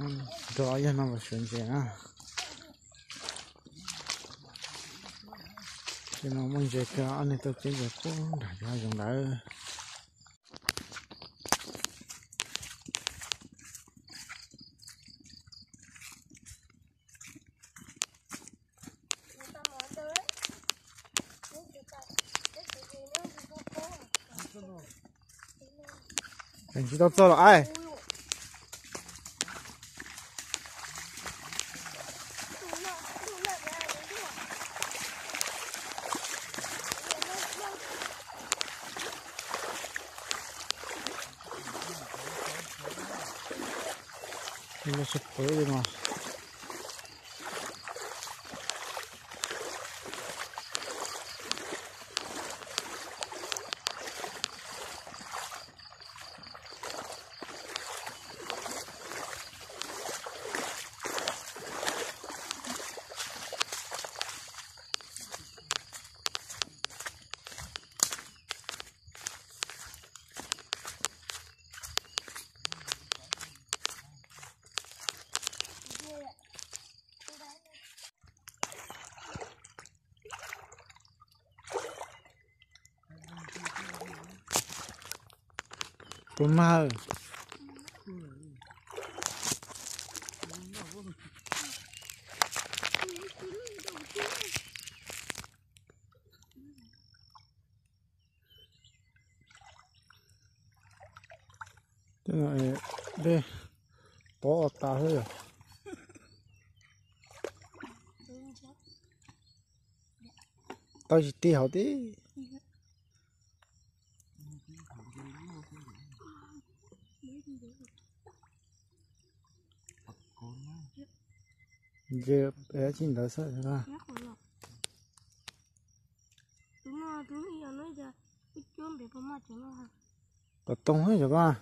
Nrog ob yawg no los sawv ntses na. Ces no muaj ntses kawg, ob niag tuaj teb ntses puag nram cov hav zoov ntawd. Tseem tsis tau txog los ai. Los sib pab li no. Tus mag. Dej pob tas xwb yom. Tau tsis tig hauv tib. Ntses tsis ntawd xwb. Tom toog xwb yom koj.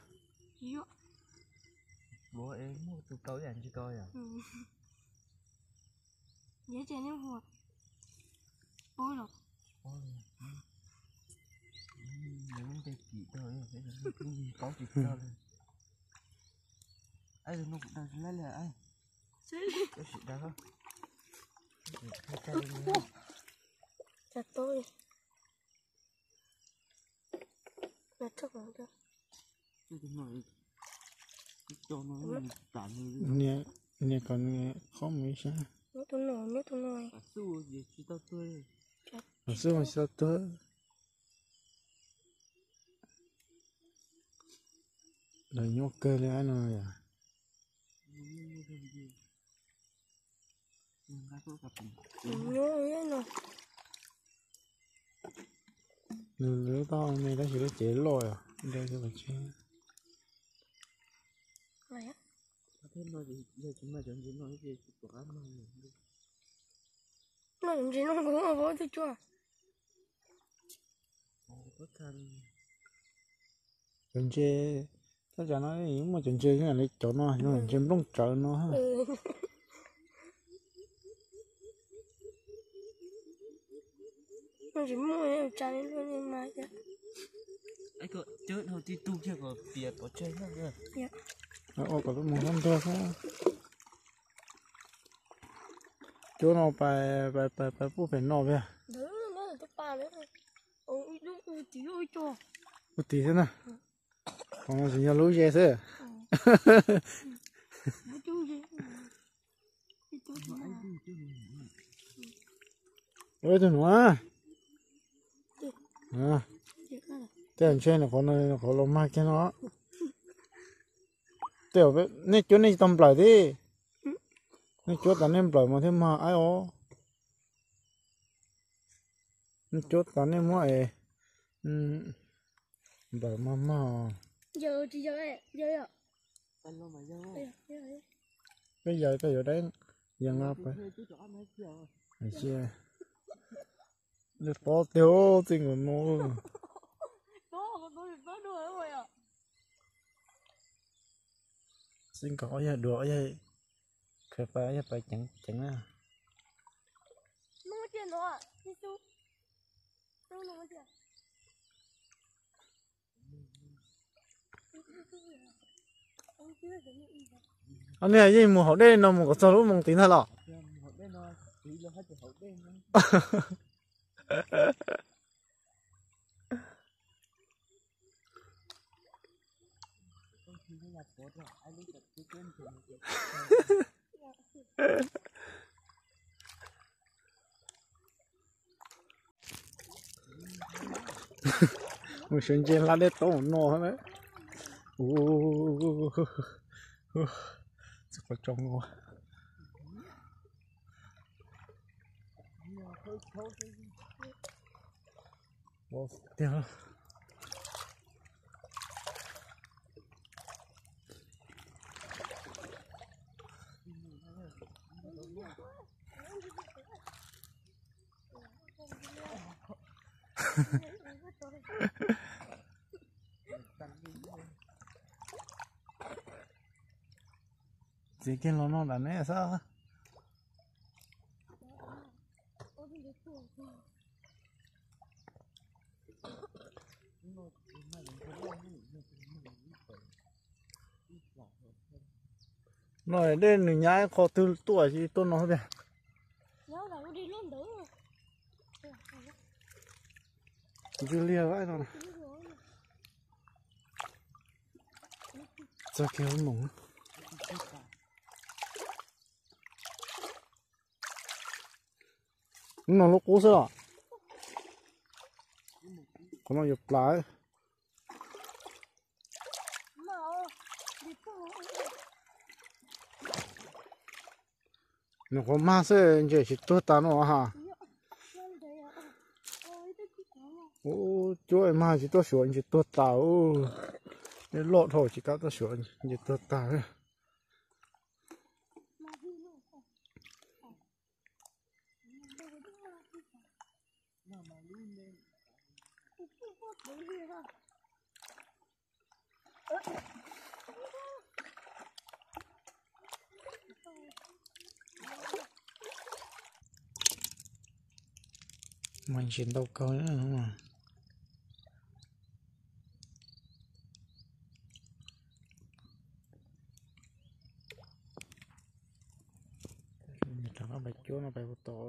Nias kom nws qhov mus ib sab. Los xwb mas tsis tau tuag. Lawv nyuaj kawg li no yom. Nws lub taub hau me tab sis lub cev loj yom, nrau cov los tsheb. Noj ntses no kuv ua twb tsuag. Cov ntses, tab cov no muaj cov ntses li cov no, cov ntses nplooj tsawv no. Tsis muaj tsa li mas. Cov dhau tib tug kiag kom piav pov tseg. Ua kom lub mus hab ntuag xwb. Cuab no pais, pais, pais, pais puag pem no peb. Ua tim xwb na. Qhov no tsis yog lub ze xwb. Ua ib tug nuav. Tej ntshe nws qhov, qhov los mag kiag no. Tej nej cuab nej tsis tau nplawm thiab. Nej cuab tas nej nplawm mas thiaj mag aib os. Nej cuab tas nej muab es nplawm mag mag. Peb yawg koj yuav dab yees no pab. Lwm pob tiag txij nkaus no. Txij nkaus ob yawg dua, ob yawg khaws pais, ob yawg pais ceev ceev na. Ob niag yeej mus hauv dej no mus kom txog lub moos tid ntag los? Mus sawv ntse hla dej tau no na. Txiv qhov tso no. Tiag. Txiv kiag los no nram neb xwb. No dej nws nyab qhov twg tuaj tsis tuaj no tiag. Ntsw liag no. Txog kiag lub moos. No lub qub xwb los? Qhov no yuav plav. Nws qhuav mag xwb ntshe tsis tuag tas no ha. Ub, cuab mag tsis tuaj suav ntshe tuag tas. Ub, loj dhau tsis kam tuaj suav ntshe tuag tas. Mas ntsis ntau kawg. Rov qab pais cuab no pais puas tau.